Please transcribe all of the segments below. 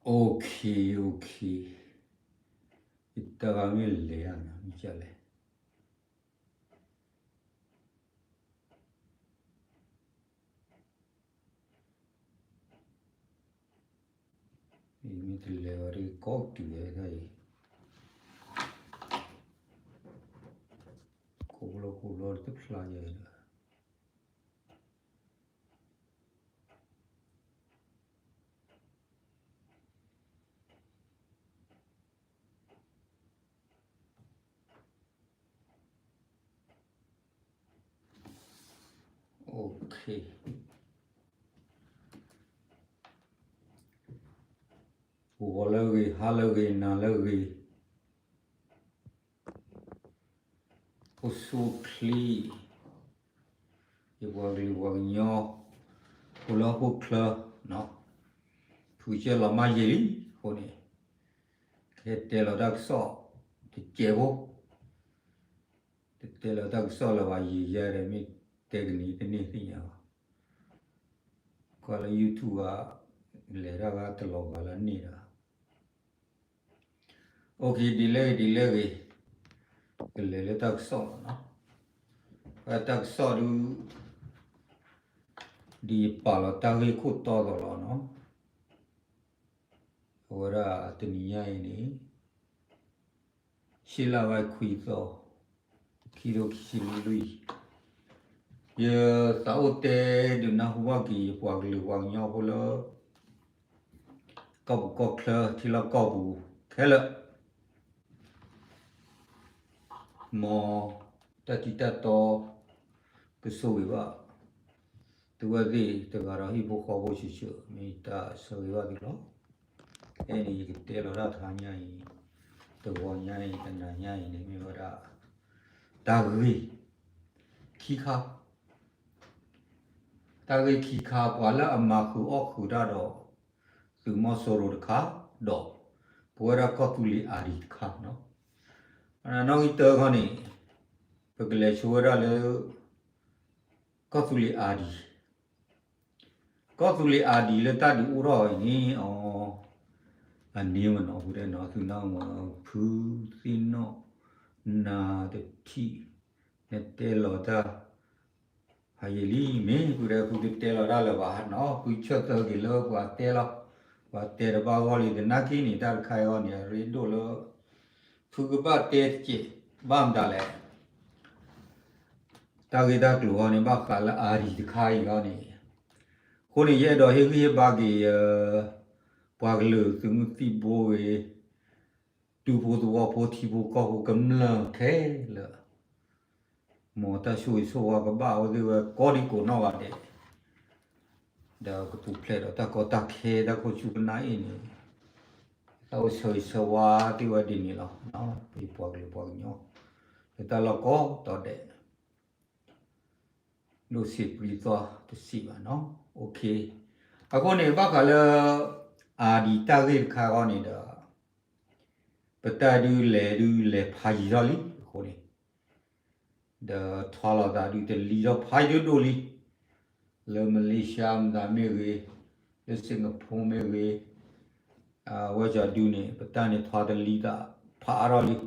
Okay, okay, ယတၢ်ဂၤမ့ၢ်လဲၤဧါနီၤ မ့ၢ်ကလဲၣ်, မ့ၢ်တလဲၤဘၣ်ဒီးကီၢ်တုၤဝဲဒၣ်အံၤ, ကိးဘျီကိးဘျီတဖျါယဲဒီး Okay, ဂီၤလၢအဂ့ၤ, ဟါလၢအဂ့ၤ, နၤလၢအဂ့ၤ, အိၣ်ဆူၣ်အိၣ်ချ့, ယပှၤကလုာ်ပှၤကညီ, ဖိလၢဟီၣ်ခိၣ်ချၢ, ဖုကစၢၢ်လီၤမၢ်ယံာ်လံအဃိန့ၣ်, ကဟဲတဲလီၤတၢ်ကစီၣ်တစဲးဖိ, တတဲလီၤတၢ်ကစီၣ်လၢၤဘၣ် ယံာ်ယဲဒီး မ့ၢ်တဲကနံၤတန့ၢ်သ့ၣ်ညါဘၣ်, ကွၢ်လၢ YouTube ဂၤ, လဲၤတၢ်ဂၤတလီၤဂာ်လၢန့ၣ်ဒီး Okay, ဒ်လဲၣ်ဂ့ၤ ဒ်လဲၣ်ဂ့ၤ, ကလဲၤလၢတၢ်ကစီၣ်လီၤနီၤ, တၢ်ကစီၣ်ဒုး, ဒ်ယပာ်လီၤတၢ်ဂ့ၢ်ခိၣ်တီသိးလီၤနီၤ, အဝဲဒၣ်တနံၤညါအံၤန့ၣ် ရှ့လါဝဲခွံသီ, ခံထိခံဆံလွံၢ်, ယသးအိၣ်တဲဒုးနၢ်ဟူဘၣ်က့ၤ ယပှၤကလုာ်ပှၤကညီဖိလၢ ကီၢ်ပူၤကီၢ်ချၢ ထံလီၢ်ကီၢ်ပူၤခဲလၢာ်, မ်တၢ်ထံၣ်တၢ်တီ ကဆိၣ်ဂ့ၤဘၣ် သုဝဲသ့ၣ်တဂၤဒီး ဟံၣ်ဖိဃီဖိဆံးဆံး မ့ၢ်တၢ်ဆၢဂ့ၤဘၣ်သုလီၤ. ဖဲန့ၣ် ယကတဲလီၤတၢ်တဟါညါအံၤ, တဂီၤညါအံၤ တနၤညါအံၤန့ၣ် မ့ၢ်ဝဲဒၣ် တၢ်ဂ့ၢ်ခံခါ, တၢ်ဂ့ၢ်ခံခါ ပှၤလၢအမၤဃုာ်အီၣ်ဃုာ်တၢ်ဒီး သုးမီၤစိရိၤတခါ, ဒီးပဝဲဒၣ်ကီၢ်သူလ့ၤအၤဒံၤတခါနီၤ. နီၣ်ဂံၢ်တၢခီန့ၣ် ပကလဲၤဆိဝဲဒၣ်လၢ ကီၢ်သူလ့ၤအၤဒံၤ, ကီၢ်သူလ့ၤအၤဒံၤလၢတၢ်ဒုးအိၣ်ထီၣ်အံၤန့ၣ် အီၤ အန့ၣ်မ့ၢ်နီၤ ဖုတဲနီၤ သုနၢ်မ့ၢ်ဖုသ့ၣ်နီၣ် နၤတထံၣ် နတဲလီၤတၢ် ဟးယံာ်လံ မ့ၢ်ဖုဒီး ဖုတတဲလီၤတၢ်လၢၤဘၣ်နီၤ ဖုဆၢသၢက့ၤလၢပှၤတဲလီၤ ပှၤတဲတဘၣ်ဂီၢ်လံ သနာ်က့န့ၣ် တၢ်တခါအံၤအီၤန့ၣ် အရ့ဒိၣ်လၢ ဖုကဘၣ်တဲတက့ၢ် ဘၣ်မတၤလဲၣ် တၢ်ဂ့ၢ်တၢ်ကျိၤအီၤန့ၣ် ဘၣ်ဃးလၢအၤဒံၤတခါအံၤအီၤန့ၣ် အဃိန့ၣ် ယအဲၣ်ဒိးဟ့ၣ်ဂံၢ်ဟ့ၣ်ဘါက့ၤ ပှၤကလုာ်သုးမုၢ်သံၣ်ဘိဂ့ၤ တူၢ်ဖိသဝီဖိထံဖိကီၢ်ဖိကမျၢၢ်ခဲလၢာ် မ်တၢ်ဆိၣ်ဂ့ၤဆိၣ်ဝါကဘၣ်အဝဲသ့ၣ်ဝဲကိးဒံကိးနီၢ်ဂၤဒဲး ဒီးကပူၤဖျဲးဒီးတၢ်ကီတၢ်ခဲတၢ်ခိၣ်ဆူကနၣ်အ့ၣ်န့ၣ် တၢ်အိၣ်ဆၢဂ့ၤဆၢဝါသ့ၣ်ဝဲဒ်န့ၣ်လီၤ. ပပှၤကလုာ်ပှၤကညီ လၢတၢ်လီၢ်ကိးတီၤဒဲး ဒိၣ်စံးပြံသီတစံးဘၣ်နီၤ. အဃိန့ၣ် ဘၣ်ဃးလၢ အၤဒံၤတၢ်ဂ့ၢ်တခါအံၤန့ၣ်ဒီး ပတၢ်ဒုးလဲၤဒုးလဲၤဖးယံၤထီၣ်လံအဃိန့ၣ် ဒီးထွါလိာ်သးဒုးတလံၤထီၣ်ဖးယံၤဒိၣ်ဒိၣ်လံ လၢမလ့ၡါမတၤမ့ၢ်ဂ့ၤ လၢစ့ၣ်ကဖိမ့ၢ်ဂ့ၤ အဝဲကီၤဒုးန့ၣ် ပတၢ်န့ၣ်ထွါတလံၤသးဖးအါထီၣ်လံ ဒီး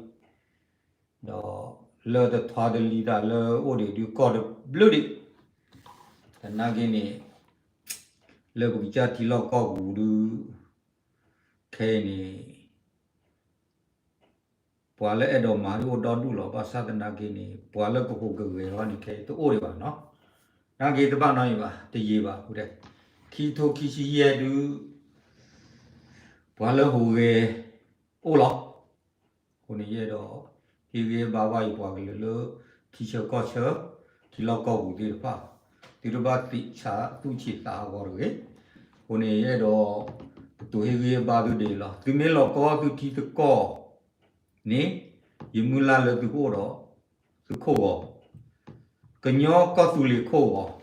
လၢတထွါတလံၤသးလၢအိၣ်ဒံးဒုးကီၢ်တဘျုးဒံး သနာ်က့န့ၣ် လၢပကစၢ်ထံလီၢ်ကီၢ်ပူၤဒုး ခဲအံၤန့ၣ် ပှၤလၢအဲၣ်ဒိးမၤဒုးအိၣ်ဒီဒူၣ်လီၤ. ဘၣ်ဆၣ်သနာ်က့န့ၣ် ပှၤလၢကဟူးကဂဲၤအီၤန့ၣ် ခဲအံၤတအိၣ်ဒံးဘၣ်နီၤ. သနာ်က့တဘၣ်နီတမံၤဘၣ် တယံာ်ဘၣ် ဖုတဲ ခံထိခံဆံယဲၢ်ဒုး ပှၤလၢဟူးဂဲၤအိၣ်လီၤ. အဃိန့ၣ်ယအဲၣ်ဒိး ဟ့ၣ်ဂံၢ်ဟ့ၣ်ဘါဘၣ်ယပှၤကလုာ်လၢ ထံဆၢကီၢ်ဆၢ ထံလီၢ်ကီၢ်ပူၤသ့ၣ်တဖၣ် သုတဘၣ်သံးဆးသူၣ်ဆံးသးဟးဂီၤတဂ့ၤ. အဃိန့ၣ် ယအဲၣ်ဒိး ကတိၤဟ့ၣ်ဂံၢ်ဟ့ၣ်ဘါသုဒ်အံၤလီၤ. သုမ့ၢ်လီၤကီသုထံသုကီၢ်န့ၣ် ယမုၢ်လၢ်လၢသုကအိၣ်ဒီး သုခိၣ်ဂီၤ ကညီကီၢ်သူလ့ၤခိၣ်ဂီၤ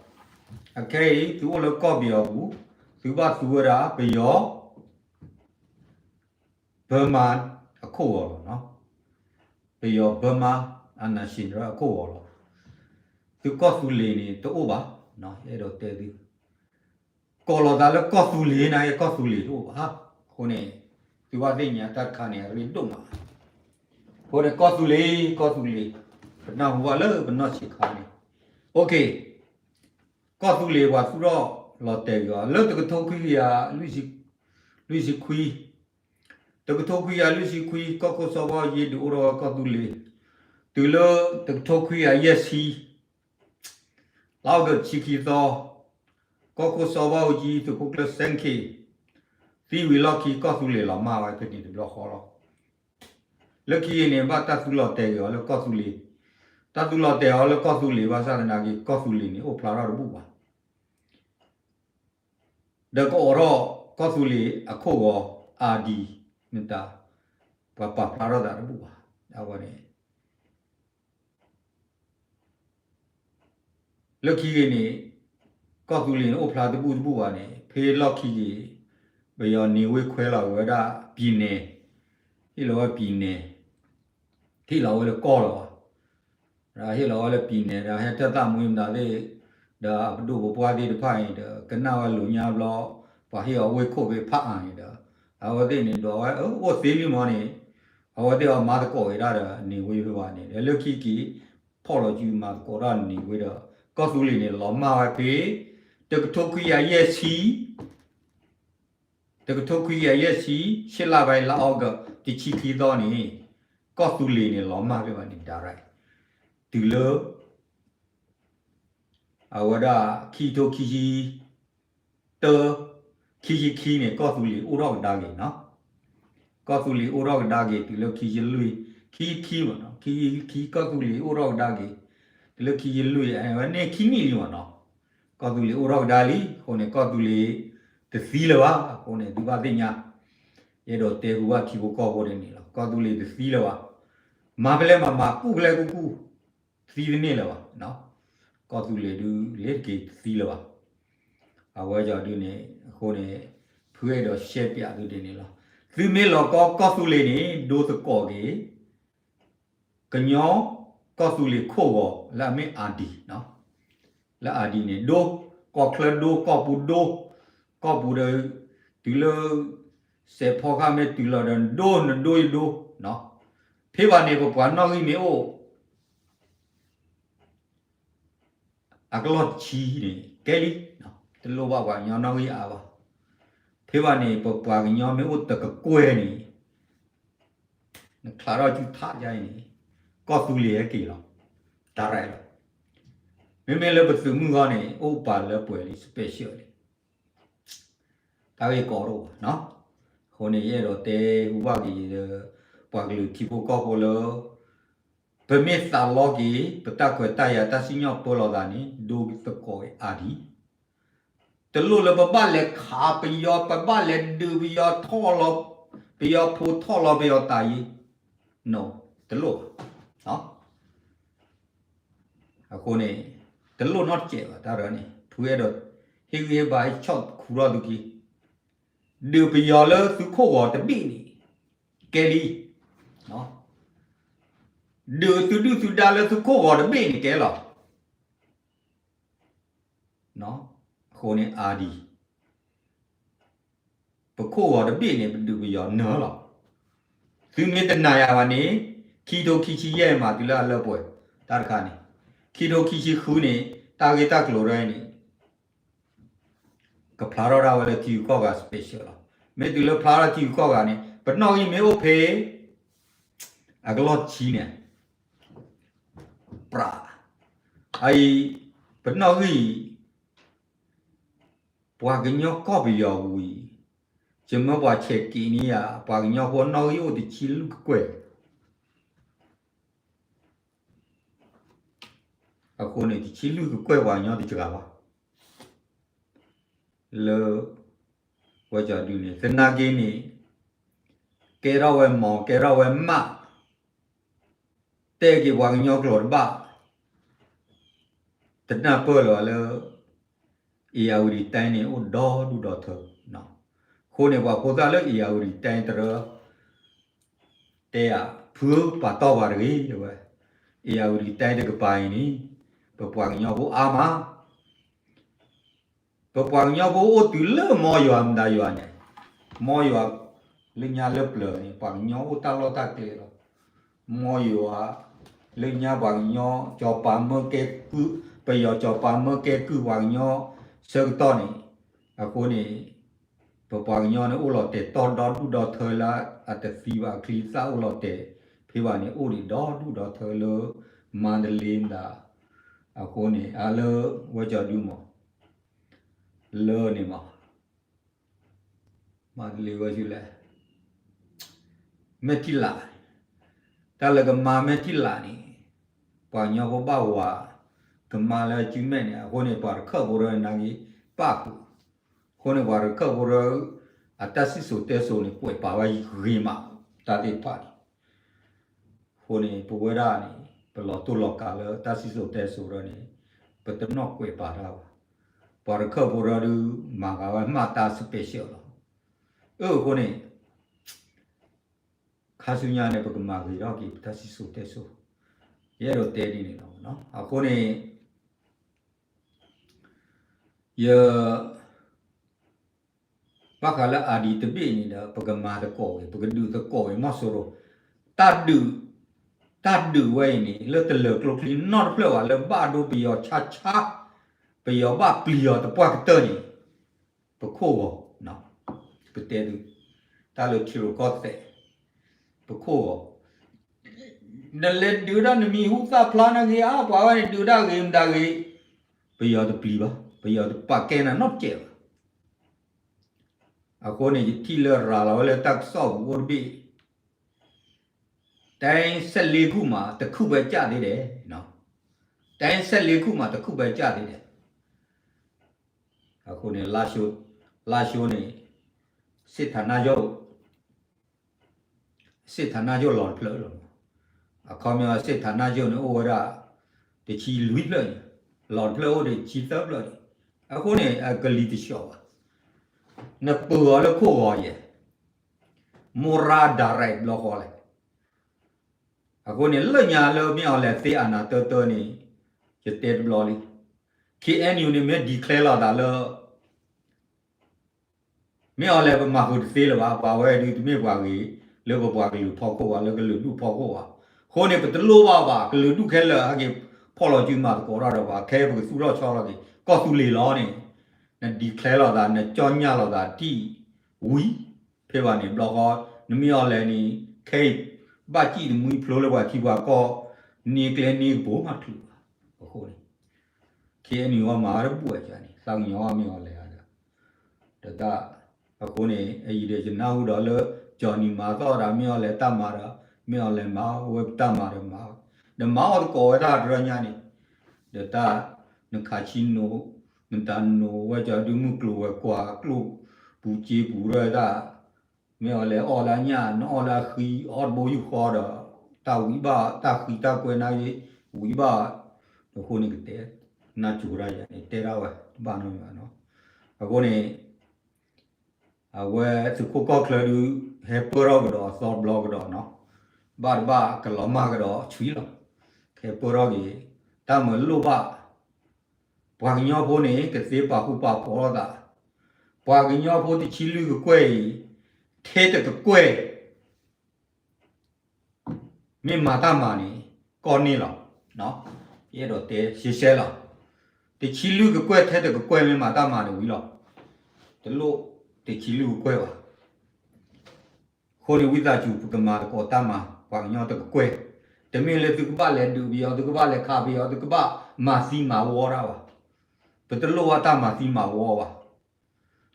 အခဲအံၤ သုအိၣ်လၢကီၢ်ပယီၤပူၤ သုဘၣ်သူဝဲဒၣ် ပယီၤ Burma အခိၣ်ဂီၤလီၤ. ပယီၤ Burma အနၢ်စံၣ်န့ၣ် အခိၣ်ဂီၤလီၤ. သုကီၢ်သူလ့ၤန့ၣ် တအိၣ်ဘၣ်. အဲၣ်ဒိးတဲသု ကိးလီၤသးလၢကီၢ်သူလ့ၤန့ၣ် ကီၢ်သူလ့ၤတအိၣ်ဘၣ်. အဃိန့ၣ် သုဘၣ်သ့ၣ်ညါတၢ်တခါန့ၣ် အရ့ဒိၣ်မး. အဃိန့ၣ် ကီၢ်သူလ့ၤ ကီၢ်သူလ့ၤ ပနၢ်ဟူဘၣ်လၢပနီၢ်ဆံးခါန့ၣ် OK ကီၢ်သူလ့ၤပှၤသူၣ်ထီၣ်လီၤတဲာ်က့ၤအီၤ လၢတကထိခွံကယၤ လွံၢ်ဆံခွံ, တကထိခွံကယၤလွံၢ်ဆံခွံ ကီၢ်ခိၣ်စီၤဘၣ်အူကၠံဒုးအိၣ်ထီၣ်ဝဲကီၢ်သူလ့ၤ, တုၤလၢတကထိခွံကယၤယဲၢ်ဆံ လါအီကူးတဆံခံသီ, ကီၢ်ခိၣ်စီၤဘၣ်အူကၠံသုးခိၣ်ကျၢၢ်စဲၣ်ခ့ၣ် သံဝံၤလီၢ်ခံ ကီၢ်သူလ့ၤလီၤမၢ်ဝဲဖဲန့ၣ်တဘျီဃီလီၤ. လၢခံက့ၤန့ၣ် ဘၣ်တၢ်သူလီၤတဲာ်က့ၤအီၤလၢကီၢ်သူလ့ၤ, တၢ်သူလီၤတဲာ်အီၤလၢကီၢ်သူလ့ၤ ဘၣ်ဆၣ်သနာ်က့ ကီၢ်သူလ့ၤန့ၣ် အိၣ်ဖျါထီၣ်တဘူၣ်ဘၣ် ဒီးကအိးထီၣ်ကီၢ်သူလ့ၤအခိၣ်ဂီၤ အါဒံ မတၤ ပှၤပာ်ဖျါထီၣ်သးတဘူၣ်ဘၣ်. အဝဲန့ၣ် လၢခံက့ၤန့ၣ် ကီၢ်သူလ့ၤန့ၣ် အိၣ်ဖျါတဘူၣ်တဘူၣ်ဘၣ်န့ၣ် ဖဲလီၢ်ခံက့ၤ ပယီၤန့ၢ်ဝ့ခွဲလီၤဝဲဒၣ် ပြည်နယ်, ဟ့ၣ်လီၤဝဲ ပြည်နယ်, ဟ့ၣ်လီၤဝဲလၢကီၢ်လီၤဘၣ် ဒီးဟ့ၣ်လီၤဝဲလၢ ပြည်နယ် ဒီးဟဲထၢၣ်သးမူမတၤသ့ၣ်, ဒီးအပဒိၣ်ပပှၢ်သ့ၣ်တဖၣ်န့ၣ်ဒီး ကနၣ်ဝဲလိာ်ညါဘျီ, ပှၤဟ့ၣ်အီၤဝ့ၢ်ခိၣ်ဖဲဖးအါန့ၣ်ဒီး အဝဲသ့ၣ်န့ၣ်ဒီးဝဲအိၣ်သ့လံမီၢ်န့ၣ်, အဝဲသ့ၣ်အီၤမၤသကိးဝဲဒၣ်ဒီးန့ၢ်ဝ့ဖဲဘၣ်န့ၣ်ဒီး လၢခံက့ၤ ဖီၣ်လီၤစုမၤသကိးတၢ်န့ၢ်ဝ့ဒီး ကီၢ်သူလ့ၤန့ၣ် လီၤမၢ်ဝဲဖဲ တကထိခွံကယၤယဲၢ်ဆံ တကထိခွံကယၤယဲၢ်ဆံ ရှစ်လပိုင်း လါအီကူး တဆံခံသီန့ၣ် ကီၢ်သူလ့ၤန့ၣ် လီၤမၢ်ဖဲဘၣ်န့ၣ် direct တုၤလၢ အဝဲဒၣ် ခံကထိခံဆံတၢ ခံဆံခံန့ၣ် ကီၢ်သူလ့ၤအိၣ်ထီၣ်ကဒါက့ၤနီၤ, ကီၢ်သူလ့ၤအိၣ်ထီၣ်ကဒါက့ၤ တုၤလၢခံဆံလွံၢ်, ခံဆံခံမ့ၢ်နီၤ, ခံဆံခံ ကီၢ်သူလ့ၤအိၣ်ထီၣ်ကဒါက့ၤ တုၤလၢခံဆံလွံၢ် အဝဲန့ၣ်ခံနံၣ်လံမ့ၢ်နီၤ, ကီၢ်သူလ့ၤအိၣ်ထီၣ်ကဒါလံ, အဃိန့ၣ် ကီၢ်သူလ့ၤတသံလၢၤဘၣ်, အဃိန့ၣ် သုဘၣ်သ့ၣ်ညါ, ယအဲၣ်ဒိးတဲဟူဘၣ်ထံဖိကီၢ်ဖိဒ်န့ၣ်လီၤ, ကီၢ်သူလ့ၤတသံလၢၤဘၣ်, မၤဖဲလဲၣ်မၤမၤ ကူၣ်ဖဲလဲၣ်ကူၣ်ကူၣ် သံတန့ၢ်လၢၤဘၣ်, ကီၢ်သူလ့ၤဒုးလ့ၤတက့ၤတသံလၢၤဘၣ်, အဝဲကီဒုးန့ၣ် အဃိန့ၣ် ဖုအဲၣ်ဒိးရှဲပၠးသုဒ်န့ၣ်လီၤ, သုမ့ၢ်လီၤကီကီၢ်သူလ့ၤန့ၣ် ဒိသကိးက့ၤ ကညီ ကီၢ်သူလ့ၤခိၣ်ဂီၤ လၢအမ့ၢ်အါဒံ, လၢအါဒံန့ၣ် ဒိ, ကီၢ်ချၢဒိ, ကီၢ်ပူၤဒိ, ကီၢ်ပူၤဒီး တုၤလၢ စဲးဖီခါမ့ၢ်တုၤလီၤဒီး နဒိ နဒိယဒိ, ဖဲဘၣ်န့ၣ် ပပှၤနီၣ်ဂံၢ်မ့ၢ်အိၣ် အကလီၢ်တဆံန့ၣ် ကဲလံ, တလိၣ်ဘၣ်ပှၤကညီနီၣ်ဂံၢ်အါဘၣ်, ဖဲဘၣ်န့ၣ် ပပှၤကညီမ့ၢ်အိၣ်တကကွဲၢ်န့ၣ် နချးထီၣ်စုထးယါအံၤန့ၣ် ကီၢ်သူလ့ၤဟဲက့ၤလီၤ, direct လီၤ, မ့မ့ၢ်လၢပသုးမုၢ်ဂီၢ်န့ၣ် အိၣ်ပာ်လၢပှဲၤလံ special လံ, တၢ်ဂ့ၢ်ကီဒိၣ်ဘၣ်, အဃိန့ၣ် ယအဲၣ်ဒိးတဲဟူဘၣ်က့ၤဒီး ပှၤကလုာ်ထံဖိကီၢ်ဖိလၢ ပမ့ၢ်သးလီက့ၤ ပတၢ်ခွဲးတၢ်ယာ်တၢ်စံၣ်ညီၣ်ပၢလီၤသးန့ၣ် ဒိသကိးအါဒံ, တလိၣ်လၢပဘၣ်လဲၤခးပယီၤ ပဘၣ်လဲၤဒုးပယီၤထီၣ်လီၤ, ပယီၤဖိထီၣ်လီၤပယီၤတၢ်ယံၤ, တလိၣ်ဘၣ်, အဃိန့ၣ် တလိၣ်နီတစဲးဘၣ် တၢ်ရၢန့ၣ် ဖုအဲၣ်ဒိး ဟ့ၣ်ဂံၢ်ဟ့ၣ်ဘါဟ့ၣ်ဆီၣ်ခူထီၣ်သုခံ, ဒုးပယီၤလၢသုခိၣ်ဂီၤတဘ့ၣ်န့ၣ် ကဲလံ, ဒုးသုဒုၣ်သုဒါလၢသုခိၣ်ဂီၤတဘ့ၣ်န့ၣ်ကဲလီၤ, အဃိန့ၣ်အါဒံ ပခိၣ်ဂီၤတဘ့ၣ်န့ၣ် ပဒုးပယီၤနၢၤလီၤ, သုမ့ၢ်တနာ်ယၤဘၣ်န့ၣ် ခံထိခံဆံယဲၢ်မးတုၤလၢအလၢပှဲၤ တၢ်တခါန့ၣ်, ခံထိခံဆံဃုန့ၣ် တၢ်ဂ့ၢ်တၢ်ကျိၤဒ်အံၤန့ၣ် ကဖျါထီၣ်ဒၣ်ဝဲလၢထံဂုၤကီၢ်ဂၤ special လီၤ, မ့ၢ်တုၤလၢဖျါထီၣ်ထံဂုၤကီၢ်ဂၤန့ၣ် ပနီၣ်ဂံၢ်မ့ၢ်အိၣ်ဖဲ အကလီၢ်ဆံန့ၣ် ပြး, အအံၤ ပနီၣ်ဂံၢ် ပှၤကညီကီၢ်ပယီၤဝံၤ ယမၢပှၤဆဲးက့ၤန့ၢ်ယၤ ပှၤကညီဖိနီၣ်ဂံၢ်အိၣ်တဆံလွံၢ်ကကွဲၢ်, အဃိန့ၣ် တဆံလွံၢ်ကကွဲၢ်ပှၤကညီတစှၤဘၣ် လၢ ဝဲကဒုန့ၣ် သနာ်က့န့ၣ် ကဲထီၣ်ဝဲမီၤ ကဲထီၣ်ဝဲမး တဲက့ၤပှၤကညီကျိာ်တဘၣ် တနၢ်ပၢၢ်လၢၤဘၣ်လၢ ဧရာဝတီတိုင်းန့ၣ် အိၣ်ဒီဒူၣ်ဒီထၢ အဃိန့ၣ် ပှၤဖိသၣ်လၢ ဧရာဝတီတိုင်းတရၢ တဲယၤ ဖုဧၢ ပာ်တီၢ်ပှၤတဂ့ၤဝဲ ဧရာဝတီတိုင်းတကပၤအံၤန့ၣ် ပပှၤကညီဖိအါမး ပပှၤကညီဖိအိၣ်တုၤလၢမီယွၤမတၤယွၤန့ၣ် မီယွၤ လၢညါလၢပျၢၤန့ၣ် ပှၤကညီအိၣ်တၢ်လီၢ်တၢ်ကျဲလီၤ. မ်ယွၤ လၢညါပှၤကညီ စီၤပၤမၢကဲကုၢ် ပယီၤစီၤပၤမၢကဲကုၢ်ပှၤကညီဆၢကတီၢ်န့ၣ် အဃိန့ၣ် ပပှၤကညီန့ၣ်အိၣ်လီၤတဲာ်တီၢ်ဒီဒူၣ်ဒီထၢလၢအတသံဘၣ် အချံအသၣ်အိၣ်လီၤတဲာ်ဖဲဘၣ်န့ၣ် အိၣ်ဒံးဒီဒူၣ်ဒီထၢလၢ မန္တလေးမတၤ အဃိန့ၣ် အလၢ ဝဲကၠီဒုမး လၢန့ၣ်မး မၤတလ့ဝဲဆူလဲၣ် မဲာ်ထံလး တၢ်လၢကမၤမဲာ်ထံလးန့ၣ် ပှၤကညီဖိဘၣ်ဝၤ ကမၤလၢစုမဲာ်န့ၣ် အဃိန့ၣ် ပှၤတခၢၣ်ဖိရၢန့ၣ်နာ်က့ ပၣ်ဃုာ် အဃိန့ၣ် ပှၤတခၢၣ်ဖိရၢ အတၢ်စံၣ်စိၤတဲစိၤန့ၣ် ကွဲးပာ်ဝဲဂ့ၤမး တၢ်သ့ၣ်တဖၣ်န့ၣ် အဃိန့ၣ် ပဝဲဒၣ်န့ၣ် ပလီၤတိၢ်လီၤကးလၢတၢ်စံၣ်စိၤတဲစိၤရၢန့ၣ် ပတနီၣ်ကွဲးပာ်တၢ်ဘၣ်. ပှၤတခၢၣ်ဖိရၢဒုး မၤဂၤဝဲမးတၢ် special လီၤ. အၢ အဃိန့ၣ် ခါဆူညါန့ၣ် ပကမၤဂ့ၤထီၣ်က့ၤပတၢ်စံၣ်စိၤတဲစိၤ ယအဲၣ်ဒိးတဲဒ်န့ၣ်လီၤ. အဃိန့ၣ် ယ ဘၣ်ဃးလၢ ID တဘ့ၣ်န့ၣ်ဒီး ပကမၤသကိးဂ့ၤ ပကဒုးသကိးဂ့ၤ မီၢ်စိရိၤ တၢ်ဒုး တၢ်ဒုးဝဲအံၤန့ၣ် လၢတလၢာ်ကျိချံနီတဖျၢၣ်ဘၣ် လၢဘၣ်ဒိပယီၤဆါဆါ ပယီၤဘၣ်ပျံၤအီၤသပှၢ်ကတၢၢ်န့ၣ် ပခိၣ်ဂီၤ ပတဲသု တၢ်လၢထံရူၢ်ကီၢ်သဲး ပခိၣ်ဂီၤ နလဲၤဒုးဒၣ်နမံၤဟူသၣ်ဖျါနာ်က့ၤဧါ ပှၤဝဲန့ၣ်ဒုးဒၣ်ဂ့ၤမတၤဂ့ၤ ပယီၤတပျံၤဘၣ် ပယီၤတပာ်ကဲနၤနီတစဲးဘၣ်. အဃိန့ၣ် ယထံၣ်လၢရၤလီၤဝဲလၢတၢ်ကစီၣ်ပူၤအိၣ်တဘ့ၣ် တိုင်းဆယ့်လေးခုမှာ တစ်ခုပဲကျသေးတယ်နော် တိုင်းဆယ့်လေးခုမှာ တစ်ခုပဲကျသေးတယ် အဃိန့ၣ် လါရှိုန့ၣ် စစ်ဌာနချုပ် စစ်ဌာနချုပ် လီၤတဖျၢၣ်လီၤ. အခီပညီ စစ်ဌာနချုပ် န့ၣ် အိၣ်ဝဲဒၣ် တဆံလွံၢ်ဖျၢၣ်န့ၣ် လီၤတဖျၢၣ်အိၣ်ဒီးတဆံသၢဖျၢၣ်န့ၣ် အဃိန့ၣ် အကလံၤတဆှီဘၣ် နပၢၤအီၤလၢခိၣ်ဂီၤယဲၢ် မိၢ်ရၢ်ဒၣ်ရဲၣ်ဘျီဃီလဲၣ် အဃိန့ၣ် လၢညါလၢမ့ၢ်အီၤလဲၤသ့အနၢ်တၢတၢန့ၣ် ယတဲတဘျီလံ KNU န့ၣ် မ့ၢ် declare လိာ်သးလၢ မ့ၢ်အီၤလဲၤပမၤဃုာ်တသ့လၢၤဘၣ် ပှၤဝဲဒုးတမ့ၢ်ပှၤဂ့ၤ လၢပပှၤကလုာ်ဖီခိၣ်ဘၣ် လၢကလုာ်ဒူၣ်ဖီခိၣ်ဘၣ် အဃိန့ၣ် ပတလိၣ်ဘၣ်ဘၣ် ကလုာ်ဒူၣ်ခဲလၢာ် ဟဲက့ၤဖီၣ်လီၤစုမၤသကိးတၢ်ဒီးပှၤ ခဲအံၤပကသူၣ်ထီၣ်ဆီလီၤက့ၤ ကီၢ်သူလ့ၤလီၤန့ၣ် န declare လိာ်သး နကၠီညၣ်လိာ်သးတံၢ်ဝံၤ ဖဲဘၣ်န့ၣ် ဘျီဃီ နမ့ၢ်အီၤလဲၤန့ၣ် ခဲအံၤ ဘၣ်စံၣ်တမှံဖျိလၢပှၤထံပှၤကီၢ် န့ၢ်ကျဲန့ၢ်ကပိၤမးတချုးဘၣ် အဃိန့ၣ် KNU အီၤမၤဝဲတဘူၣ်အကန့ၣ် သးကညီၤအီၤမ့ၢ်အီၤလဲၤဧါဒီး ဒီးတၢ် အဃိန့ၣ် အအံၤဒီးယနၢ်ဟူဒီးလၢ Johnny မၤသီၣ်ဒီး မ့ၢ်အီၤလဲၤတၢ်မၤဒီး မ့ၢ်အီၤလဲၤမၤဝဲတၢ်မၤဒီးမၤ ဒီးမၤအီၤသကိးဝဲတၢ်တရၢညါန့ၣ် ဒီးတၢ် နခးဆံနိ နတၢ်နိဝဲကၠီဒုမုၢ်ကျိၤဝဲၤကွာ်ကျိၣ်ပူၤစ့ပူၤရၢတၢ် မ့ၢ်အီၤလဲၤအီၣ်လၢအညၣ် နအီၣ်လၢအဃံ အီၣ်တဘိယူၢ်ဃီဒီး တၢ်ဝံၤဘၣ် တၢ်ဃံတၢ်ကွဲးနာ်က့ ဝံၤဘၣ် အဃိန့ၣ်ကတဲ နၢ်စူၤဒၣ်ယၤန့ၣ် တဲဒၣ်ဝဲ တဘၣ်နီတမံၤဘၣ်နီၤ အဃိန့ၣ် အဝဲသုးခိၣ်ကီၢ်ချၢဒုး ဟဲပၢၢ်ထီၣ်ကဒီးအသီတဘျီကဒီးနီၤ ဘၣ်တဘၣ်ကလီၤမၢ်ကဒီးဆှံလီၤ ကဟဲပၢၢ်ထီၣ်က့ၤ တၢ်မၤလိၣ်ဘၣ် ပှၤကညီဖိန့ၣ် ကသ့ပာ်ဃူပာ်ဖိးလိာ်သး ပှၤကညီဖိတဆံလွံၢ်ကကွဲၢ်အံၤ ထဲတကကွဲၢ် မ့ၢ်မၤတၢ်မၤန့ၣ် ကီၢ်န့ၢ်လီၤ. ယအဲၣ်ဒိးတဲရှဲရှဲလီၤ. တဆံလွံၢ်ကကွဲၢ်ထဲတကကွဲၢ်မ့ၢ်မၤတၢ်မၤန့ၣ်ဝံၤလီၤ. တလိၣ်တဆံလွံၢ်ကကွဲၢ်ဘၣ်. အဃိန့ၣ် ဝံသးစူၤ ပကမၤသကိးတၢ်မၤ ပှၤကညီတကကွဲၢ်, တမ့ၢ်လၢသုကဘၣ်လဲၤဒုးပယီၤ, သုကဘၣ်လဲၤခးပယီၤ, သုကဘၣ်မၤသံမၤဝီတၢ်ဘၣ်. ပတလိၣ်ဘၣ်တၢ်မၤသံမၤဝီဘၣ်.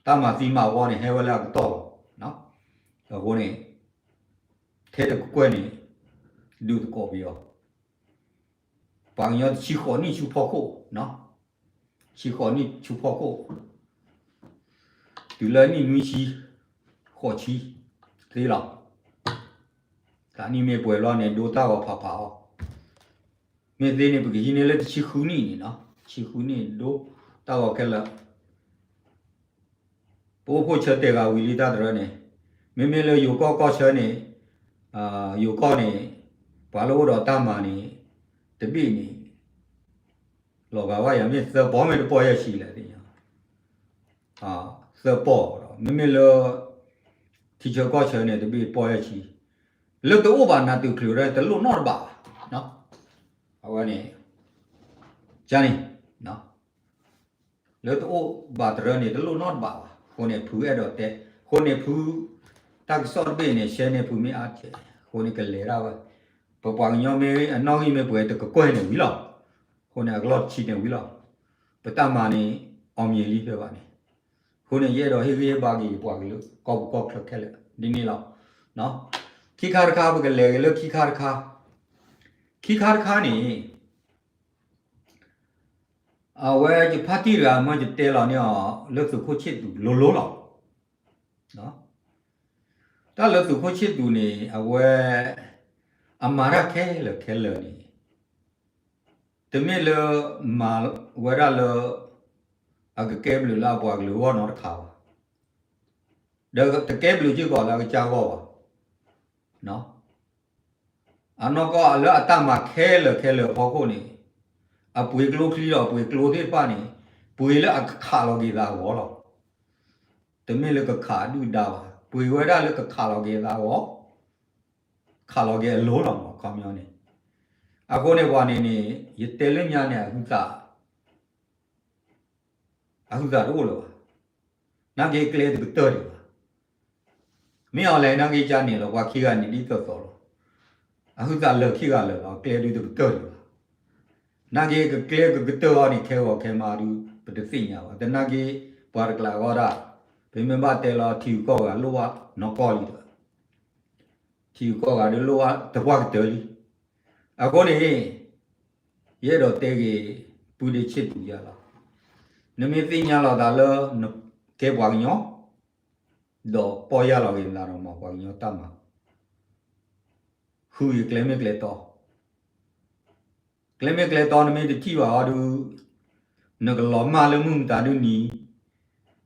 တၢ်မၤသံမၤဝီန့ၣ် ဟဲဝဲလၢအကတီၢ်လီၤ. အဃိန့ၣ် ထဲတကကွဲၢ်န့ၣ် ဒုးသကိးပယီၤ ပှၤကညီတဆံဃိးနံၣ်ဆူဖီခိၣ်, ဆံဃိးနံၣ်ဆူဖီခိၣ်, တုၤလၢနံၣ်နွံဆံ, ဃိးဆံ, သ့လီၤ. သးနံၣ်မ့ၢ်ပှဲၤလီၤန့ၣ် ဒိတၢ်ဂီၤဖးဖးအီၤ, မ့ၢ်သ့န့ၣ် ပကဟံးန့ၢ်လၢတဆံဃုနံၣ်န့ၣ်, တဆံဃုနံၣ် ဒိတၢ်ဂီၤခဲလၢာ် ပအိၣ်ဖှိၣ်ဆၢတဲာ်ဂၤဝံၤလံတၢ်တရၢန့ၣ်, မ့မ့ၢ်လၢယိၤကီၢ်ကီၢ်ဆၢန့ၣ်, ယိၤကီၢ်န့ၣ်, ပှၤလၢအိၣ်ဒီးတၢ်မၤန့ၣ်, တဘ့ၣ်န့ၣ်, လီၤဂာ်ဝဲယၤမ့ၢ်သၢပီၢ်မ့ၢ်တပီၢ်ယဲၢ်ဆံလဲၣ်သ့ၣ်ညါ, သၢပီၢ်ဒီး မ့မ့ၢ်လၢ ထံဆၢကီၢ်ဆၢန့ၣ် တဘ့ၣ်ပီၢ်ယဲၢ်ဆံ, လၢတအိၣ်ဘၣ်နၤတုၤချုးဒီး တလိၣ်နီတဘးဘၣ်. အဝဲန့ၣ် ကန့ၣ် လၢတအိၣ်ဘၣ်တရၢန့ၣ် တလိၣ်နီတဘးဘၣ်. အဃိန့ၣ် ဖုအဲၣ်ဒိးတဲ, အဃိန့ၣ်ဖု တၢ်ကစီၣ်တဘ့ၣ်န့ၣ် ရှဲန့ၢ်ဖုမ့ၢ်အါတက့ၢ်, အဃိန့ၣ်ကလဲၤဒၣ်ဝဲ, ပပှၤကညီမ့ၢ်အနီၣ်ဂံၢ်မ့ၢ်ပှဲၤတကကွဲၢ်န့ၣ်ဝံၤလီၤ. အဃိန့ၣ် အကလီၢ်တဆံန့ၣ်ဝံၤလီၤ. ပတၢ်မၤန့ၣ် အီၣ်မံၤလံဖဲဘၣ်န့ၣ်, အဃိန့ၣ် ယအဲၣ်ဒိးဟ့ၣ်ဂံၢ်ဟ့ၣ်ဘါက့ၤယပှၤကလုာ် ကီၢ်ပူၤကီၢ်ချၢခဲလၢာ် ဒ်န့ၣ်လီၤ. ခံခါတခါ ပကလဲၤက့ၤလၢခံခါတခါ, ခံခါတခါန့ၣ် အဝဲယဖါတံၢ်တဂၤမ့ၢ်ယတဲလီၤန့ၢ်အီၤ လၢသုးခိၣ်ဆ့ၣ်သူးလိၤလိၤလီၤ. တၢ်လၢသုးခိၣ်ဆ့ၣ်သူးန့ၣ် အဝဲ အမၤတၢ်ခဲလၢာ်ခဲလၢာ်န့ၣ် တမ့ၢ်လၢ မၤဝဲဒၣ်လၢ အကကဲဘျုးလၢအပှၤကလုာ်အဂီၢ်နီတခါဘၣ်, ဒီးတကဲဘျုးစ့ၢ်ကီးလၢအကစၢ်အဂီၢ်ဘၣ်. အနီၢ်ကီၢ်လၢအတၢ်မၤခဲလၢာ်ခဲလၢာ်အဖီခိၣ်န့ၣ် အပှ့ၤကျိချံဒီးအပှ့ၤကျိသ့ၣ်တဖၣ်န့ၣ် ပှ့ၤလၢအကခးလီၤက့ၤသးအဂီၢ်လီၤ. တမ့ၢ်လၢကခးဒုၣ်ဒါဘၣ်, ပှ့ၤဝဲဒၣ်လၢကခးလီၤက့ၤသးအဂီၢ်, ခးလီၤက့ၤအလိၤလီၤမး ခီပညီန့ၣ်. အဃိန့ၣ်ပှၤန့ၣ်န့ၣ် ယတဲလၢညါန့ၣ် အဟုသး အဟုသးတအိၣ်လၢၤဘၣ်. နာ်က့ကျဲတကတၢၢ်ဒံးဘၣ်. မ့ၢ်အီၤလဲၣ်နာ်က့ကန့ၣ်လီၤ ပှၤခံဂၤန့ၣ်ဒ်သိးသိးလီၤ. အဟုသးလၢာ်ခံဂၤလၢာ်လီၤ ကျဲဒုတကတၢၢ်ဒံးဘၣ်. နာ်က့ကကျဲကကတၢၢ်အီၤန့ၣ် ခဲဂီၤခဲမးဒု ပတသ့ၣ်ညါဘၣ်. သနာ်က့ ပှၤတကျးဂီၢ်ဒၣ် ပမ့ၢ်ဘၣ်တဲလီၤထံဂုၤကီၢ်ဂၤလိၣ်ဘၣ်နီၢ်ကီၢ်လံဒီး ထံဂုၤကီၢ်ဂၤဒုးလိၣ်ဘၣ်တပှၢ်ကတၢၢ်လံ. အဃိန့ၣ် ယအဲၣ်ဒိးတဲက့ၤ ပုၢ်ဒ့ဆ့ၣ်သူးယၤလီၤ. နမ့ၢ်သ့ၣ်ညါလီၤသးလၢ နကဲပှၤကညီ ဒီးပီၢ်ယၢ်လီၤက့ၤနသးဒီးမၤပှၤကညီတၢ်မၤ ဃုက့ၤကျဲမ့ၢ်ကျဲတီ ကျဲမ့ၢ်ကျဲတီ နမ့ၢ်တထံၣ်ဘၣ်အီၤဒုး နကလီၤမၢ်လၢမုၢ်မတၤဒုးနံၤ,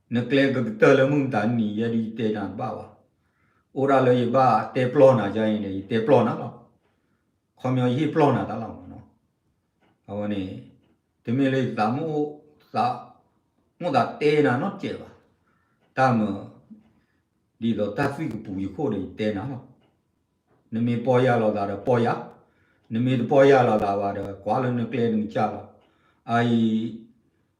နကျဲကကတၢၢ်လၢမုၢ်မတၤဒုးနံၤ ယဲဒုးယတဲနၤတဘၣ်ဘၣ်. အိၣ်ဒၣ်လၢယဘၣ်တဲပျီၢ်နၤယါအံၤန့ၣ် ယတဲပျီၢ်နၤလီၤ. ခီပညီယဟ့ၣ်ပျီၢ်နၤတၢ်လီၤမးနီၤ. အဝဲန့ၣ် တမ့ၢ်လၢယသးမ့ၢ်အိၣ်သး မိၣ်သးတဲနၤနီတစဲးဘၣ်. တၢ်မၤ ဒ်သိးတၢ်သွံၣ်ကပူၤယခိၣ်ဒီးယတဲနၤလီၤ. နမ့ၢ်ပီၢ်ယၢ်လီၤသးဒီးပီၢ်ယၢ်, နမ့ၢ်တပီၢ်ယၢ်လီၤသးဘၣ်ဒီး ကွၢ်လၢနကျဲနကစၢ်လီၤ. အအံၤ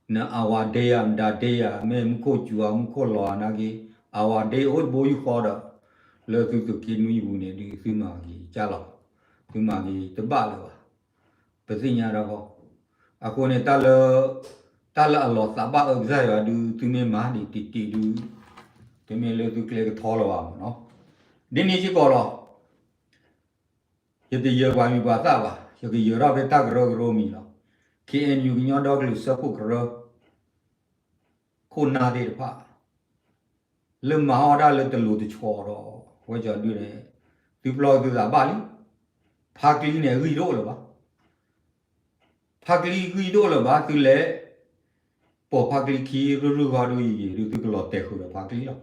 နအဝၤဒ့ယၤ နဒါဒ့ယၤ မ့ၢ်မူခိၣ်စူၤဧါ မူခိၣ်လီၤဧါနာ်က့ အဝၤဒ့အိၣ်တဘိယူၢ်ဃီဒီး လၢသုသုးက့နွံပူၤန့ၣ် ဒုးသုမၤဂ့ၤကၢ်လီၤ. သုမၤဂ့ၤတဘၣ်လၢၤဘၣ်. ပသ့ၣ်ညါဒီးဃီ အဃိန့ၣ် တၢ်လၢ တၢ်လၢအလီၤသးဘၣ်အၢကစၢ်ယွၤဒုး သုမ့ၢ်မၤဒံးတံၢ်တံၢ်ဒုး တမ့ၢ်လၢသုကျဲကထီလၢၤဘၣ်မးနီၤ. ဒ်န့ၣ်စ့ၢ်ကီးလီၤ. ယတယၢၤပှၤမံၤပှၤသၣ်ဘၣ်, ယကယၢၤထီၣ်ဖဲတၢ်ကရၢကရိမံၤလီၤ. ခ့ၣ်အဲၣ်ယူၣ် ကညီဒီကလုာ်စၢဖှိၣ်ကရၢ ခိၣ်နၢ်သ့ၣ်တဖၣ် လၢမၤအီၣ်ဒၣ်လၢတလိၤတဆီဒီး ဝဲကၠီဒုန့ၣ် သုပျီသုသးဘၣ်လံ. ဖါကျံန့ၣ် အဂံၢ်တအိၣ်လၢၤဘၣ်. ဖါကျံဂံၢ်တအိၣ်လၢၤဘၣ် သုလဲၤ ပိာ်ဖါကျံခံရုၢ်ရုၢ်ဂီၢ်ဒုးယံာ်ယံာ်ဒုး သုကလီၤတဲာ်ဃုာ်ဒီးဖါကျံလီၤ.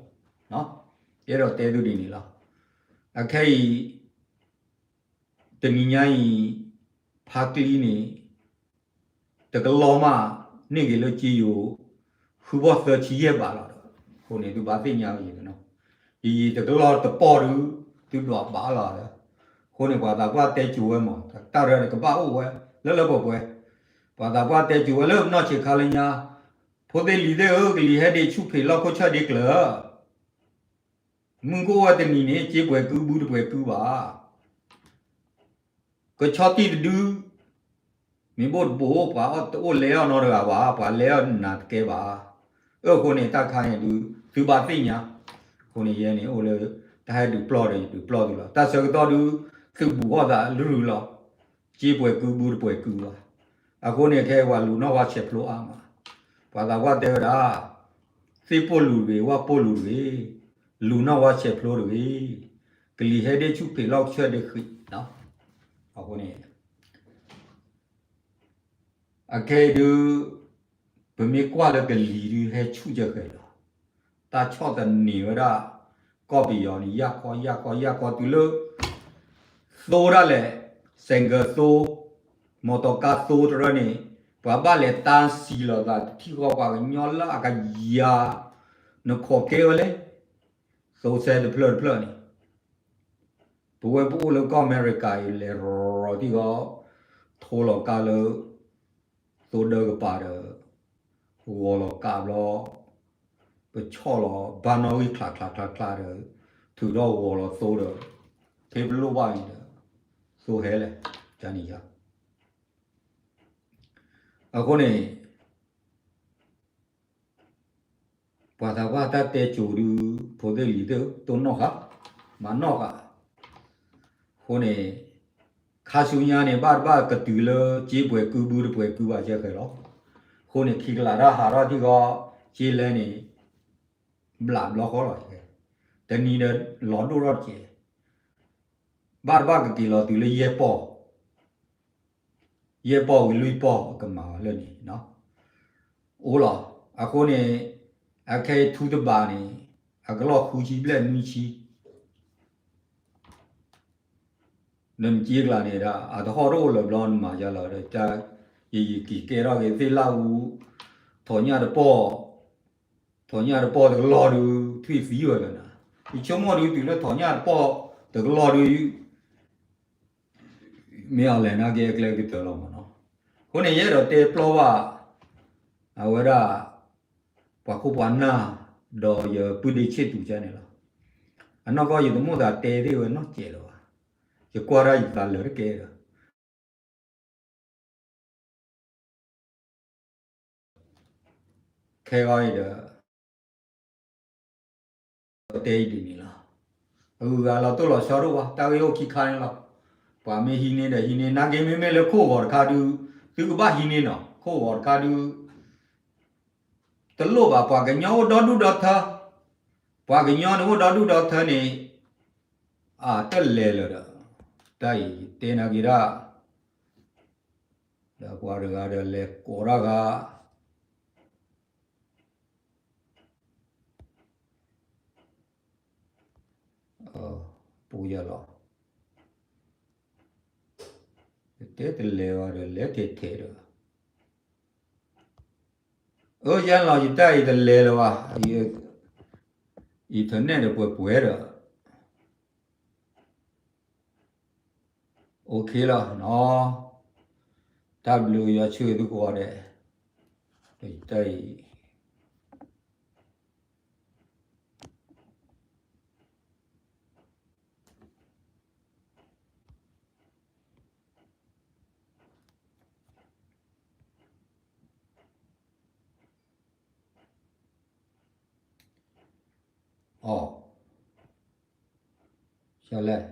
ယအဲၣ်ဒိးတဲသုဒ်န့ၣ်လီၤ. အခဲအံၤ တနံၤညါအံၤ ဖါကျံန့ၣ် တကလီၢ်မး န့ၢ်က့ၤလၢက့ယိၤ ဃုဘီၣ်သၢဆံယဲၢ်ဘးလီၤဒီး အဃိန့ၣ် သုဘၣ်သ့ၣ်ညါက့ၤနီၤ. ယံာ်ယံာ်တကလီၢ်တပီၢ်ဒုး သုဒွးဘးလီၤဒီး အဃိန့ၣ် ပှၤသးပှၢ်တဲစိၤဝဲမး တၢ်ရဲၣ်တကဘၣ်အိၣ်ဝဲ လၢလၢပှဲၤပှဲၤ ပှၤသးပှၢ်တဲစိၤဝဲလၢပနီၢ်ဆံးခါလၢညါ ဖိသ့ၣ်လံၤသ့ၣ်ဧၢ ကလံၤဟဲဒ့ဆူၣ်ဖံးလီၢ်ခိၣ်ဆၢၣ်ဒ့ကျၢၤ မုၢ်ကအိၣ်ဝဲတနံၤန့ၣ် စ့ပှဲၤကုဘုတပှဲၤကုဘၣ်. ကဆီတံၢ်တဒု မ့ၢ်ဘိၣ်တဘိၣ် ပှၤတအိၣ်လဲၤအီၣ်နီတဂၤဘၣ် ပှၤလဲၤအီၣ်နၤတကဲဘၣ်. အၢ အဃိန့ၣ် တၢ်ခါန့ၣ်ဒုး သုဘၣ်သ့ၣ်ညါ. အဃိန့ၣ် ယဲန့ၣ်အိၣ်လၢ တၢ်ဟဲဒုးပျီၢ်ဒီးယဒုးပျီၢ်သုလီၤ. တၢ်ဆၢကတီၢ်ဒုး သုဘူးအီၣ်သးရုၢ်ရုၢ်လီၤ. စ့ပှဲၤကုဘုတပှဲၤကုဘၣ်. အဃိန့ၣ် ခဲအံၤပှၤလူၤနီၣ်ဝါဆဲးဖျိအါမး. ပှၤသးပှၢ်တဲဝဲဒၣ် သ့ၣ်ပိာ်လူၤတဂ့ၤ ဝၣ်ပိာ်လူၤတဂ့ၤ လူၤနီၣ်ဝါဆဲးဖျိတဂ့ၤ ကလံၤဟဲဒ့ဆူၣ်ဖံးလီၢ်ဆၢၣ်ဒ့ဃံး. အဃိန့ၣ် အခဲအံၤဒုး ပမ့ၢ်ကွၢ်လၢကလံၤဒုးဟဲဆူၣ်ကဲဃဲၤလီၤ. တၢ်ဆီၣ်သနံးဝဲဒၣ် ကီၢ်ပယီၤန့ၣ် ယၢ်ကီယၢ်ကီယၢ်ကီတုၤလၢ သိဒၣ်လဲာ် စဲးကၢသိ မီတီကါသိတရၢန့ၣ် ပှၤဘၣ်လဲၤတၢ်စံးလီၤသးတထံၣ်ဃီပှၤကညီလၢအကယၤ နခိးကဲဝဲလဲၣ် သိဆဲတဖျၢၣ်တဖျၢၣ်န့ၣ်, ပဝဲပအိၣ်လၢကီၢ်အမဲရကၤအံၤ လဲၤရီၤထံဂီၤ, ထိလီၤကါလၢ သိဒၢကပၤဒီး ဂီၤလီၤကါဘျီ, ပဆီၣ်လီၤဘၣ်နီၣ်ဂံၢ်ချါချါချါချါဒီး ထုးထီၣ်ဂီၤလီၤသိဒီး ဖဲပလိၣ်ဘၣ်အံၤဒီး သိဟဲလဲၣ်, ကန့ၣ်ယါ. အဃိန့ၣ် ပှၤသးပှၢ်တၢ်တဲစိၤဒုး ဖိသ့ၣ်လံၤသ့ၣ်တိၢ်နီၣ်ဃာ်, မၤနီၣ်ဃာ်. အဃိန့ၣ် ခါဆူညါန့ၣ် ဘၣ်တဘၣ်ကတုၤလၢ စ့ပှဲၤကုဘုတပှဲၤကုဘၣ်ကဲဃဲလီၤ. အဃိန့ၣ် ခံကလးတၢ်ဟးထီၣ်ထံဂီၤ စ့လဲန့ၣ် ဘျးဘျီဃီလီၤ. တနံၤဒီးလီၤဒိၣ်ထီၣ်တက့ၢ်. ဘၣ်တဘၣ်ကက့ၤလီၤတုၤလၢယဲၢ်ပီၢ် ယဲၢ်ပီၢ်ဝံၤလွံၢ်ပီၢ် အကမၤအီၤလၢန့ၣ် အိၣ်လီၤ. အဃိန့ၣ် အခဲအံၤထူတဘးန့ၣ် အကလီၢ်ဃုဆံဘျဲၣ်နွံဆံ နမ့ၢ်က့ၤကျါန့ၣ်ဒီး အတဟီၣ်တအိၣ်လၢၤဘျီ နမၤယါလီၤဒီး တၢ် ယယက့ၤကဲထီၣ်က့ၤသ့ၣ်လၢအူ ထိးညၣ်တပီၢ်, ထိးညၣ်တပီၢ်တကလီၢ်ဒုး ထွံၣ်သံဝဲလၢနၤ, ယဆိကမိၣ်ဒုးတုၤလၢထိးညၣ်တပီၢ်တကလီၢ်ဒုး မ့ၢ်အီၤလဲၣ်နာ်က့အကျဲကတၢၢ်လီၤမ့ၢ်နီၤ. အဃိန့ၣ် ယအဲၣ်ဒိးတဲပျီဘၣ် အဝဲဒၣ် ပှၤခိၣ်ပှၤနၢ် ဒီးယပုၢ်ဒ့ဆ့ၣ်တူၤကန့ၣ်လီၤ. အနီၢ်ကီၢ်ယတမိၣ်သးတဲသ့ဝဲနီတစဲးလၢၤဘၣ်. ယကွၢ်ဒၣ်ယသးလၢာ်တကဲဒီး ခဲဂီၤအံၤဒီး တဲအံၤဒ်န့ၣ်လီၤ. အဂုၤအဂၤလီၤတိၢ်လီၤဆီဒိၣ်ဘၣ် တၢ်ဂ့ၢ်အိၣ်ခံခါန့ၣ်လီၤ. ပှၤမ့ၢ်ဟံးန့ၢ်ဒီးဟံးန့ၢ် နာ်က့မ့မ့ၢ်လၢခိၣ်ဂီၤတခါဒုး သုကဘၣ်ဟံးန့ၢ်နီၤ ခိၣ်ဂီၤတခါဒုး တလိၣ်ဘၣ် ပှၤကညီအိၣ်ဒီဒူၣ်ဒီထၢ, ပှၤကညီန့ၣ်အိၣ်ဒီဒူၣ်ဒီထၢန့ၣ် အတလဲၤလၢၤဒီး တၢ်အံၤတဲနာ်က့ဒၣ် ဒီးပှၤတဂၤဒီးလဲၤကိးတၢ်ဂၤ ပူၤယဲလီၤ. တဲတလဲၤဘၣ်ဒီး လဲၤထဲထဲဒီး အၢ ယဲလီၤ ယတၢ်အံၤတလဲၤလၢၤဘၣ်, အံၤထၢၣ်နဲၣ်ဒီးပှဲၤပှဲၤဒီး OK လီၤနီၤ, တၢ်ဘျုးယွၤဆိၣ်ဂ့ၤသုကိးဂၤဒဲး, တၢ်အံၤ အီၤ, ဆၢလဲၣ်,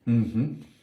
အီၤ အ